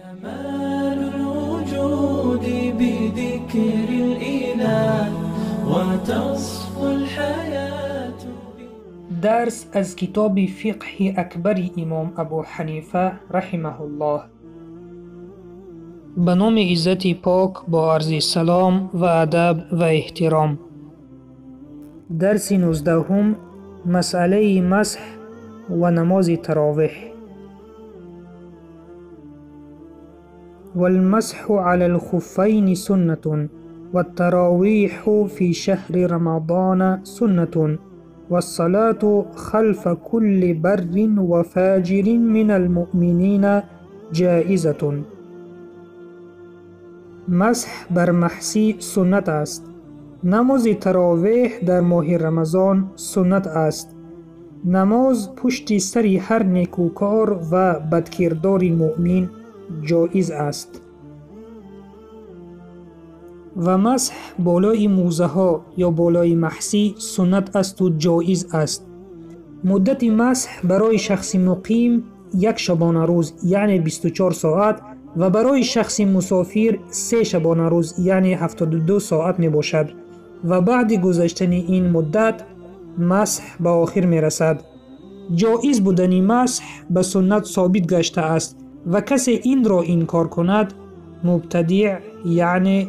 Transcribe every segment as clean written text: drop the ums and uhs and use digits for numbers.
جمال الوجود بذكر الإله وتصفو الحياة. درس از کتاب فقه اکبر امام ابو حنیفه رحمه الله. به نام عزت پاک با عرض سلام و ادب و احترام. درس 19، مسئله مسح و نماز تراویح. والمسح على الخفين سنة، والتراويح في شهر رمضان سنة، والصلاة خلف كل بر وفاجر من المؤمنين جائزة. مسح بر محسی سنت است. نماز تراویح در ماه رمضان سنت است. نماز پشت سر هر نیکوکار و بدکردار مؤمن جایز است. و مسح بالای موزه ها یا بالای محسی سنت است و جایز است. مدت مسح برای شخص مقیم 1 شبانه روز یعنی 24 ساعت و برای شخص مسافر 3 شبانه روز یعنی 72 ساعت می باشد و بعد گذشتن این مدت مسح به آخر می رسد. جایز بودن مسح به سنت ثابت گشته است و کسی این را انکار کند مبتدع یعنی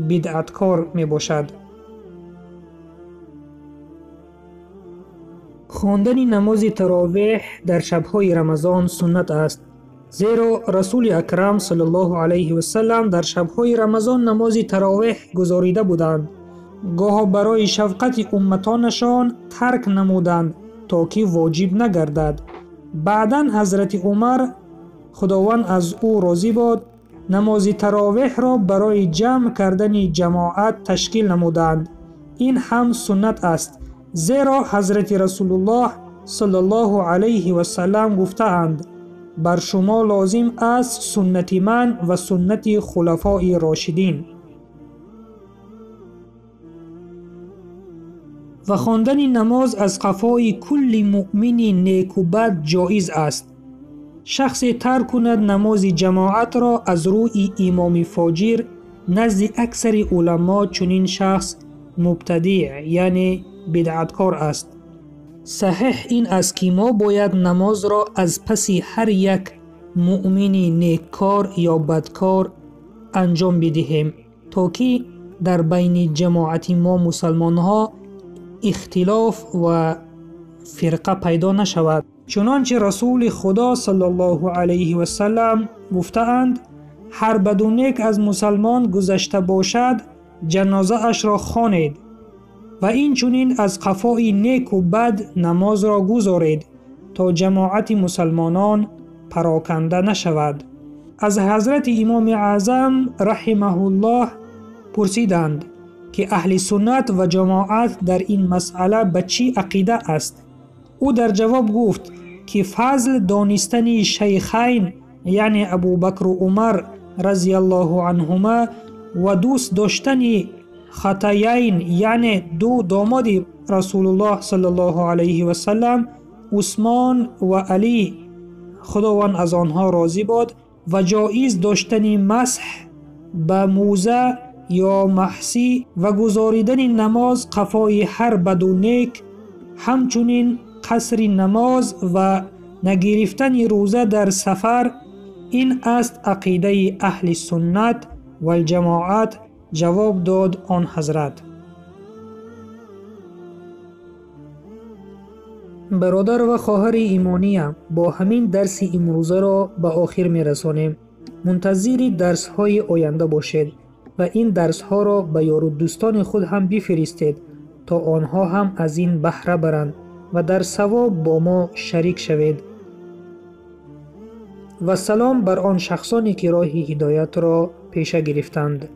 بدعتکار می باشد. خواندن نماز تراویح در شب‌های رمضان سنت است، زیرا رسول اکرم صلی الله علیه و سلم در شب‌های رمضان نماز تراویح گزاریده بودند. گاه برای شفقت امتانشان ترک نمودند تا که واجب نگردد. بعداً حضرت عمر خداوند از او راضی باد نماز تراویح را برای جمع کردن جماعت تشکیل نمودند. این هم سنت است، زیرا حضرت رسول الله صلی الله علیه و سلم گفتند بر شما لازم است سنت من و سنت خلفای راشدین. و خواندن نماز از قفای کل مؤمن نیک و بد جایز است. شخص ترک کند نماز جماعت را از روی امام فاجر، نزد اکثر علما چنین شخص مبتدع یعنی بدعتکار است. صحیح این است که ما باید نماز را از پس هر یک مؤمن نیککار یا بدکار انجام بدهیم تا که در بین جماعت ما مسلمان ها اختلاف و فرقه پیدا نشود. چنانچه رسول خدا صلی الله علیه و سلم گفتند هر بد و نیک از مسلمان گذشته باشد جنازه اش را خوانید و این چنین از قفای نیک و بد نماز را گذارید تا جماعت مسلمانان پراکنده نشود. از حضرت امام اعظم رحمه الله پرسیدند که اهل سنت و جماعت در این مسئله به چی عقیده است؟ او در جواب گفت که فضل دانستن شیخین یعنی ابوبکر و عمر رضی الله عنهما و دوست داشتن خطیین یعنی دو داماد رسول الله صلی الله علیه و سلم عثمان و علی خداوند از آنها راضی باد و جایز داشتن مسح به موزه یا محسی و گزاریدن نماز قفای هر بد و نیک، همچنین قصر نماز و نگرفتن روزه در سفر، این است عقیده اهل سنت و الجماعت. جواب داد آن حضرت. برادر و خواهر ایمانیم، با همین درس امروزه را به آخر می رسانیم. منتظر درس های آینده باشید و این درس ها را به یار و دوستان خود هم بفرستید تا آنها هم از این بهره برند و در ثواب با ما شریک شوید. و سلام بر آن شخصانی که راه هدایت را پیشه گرفتند.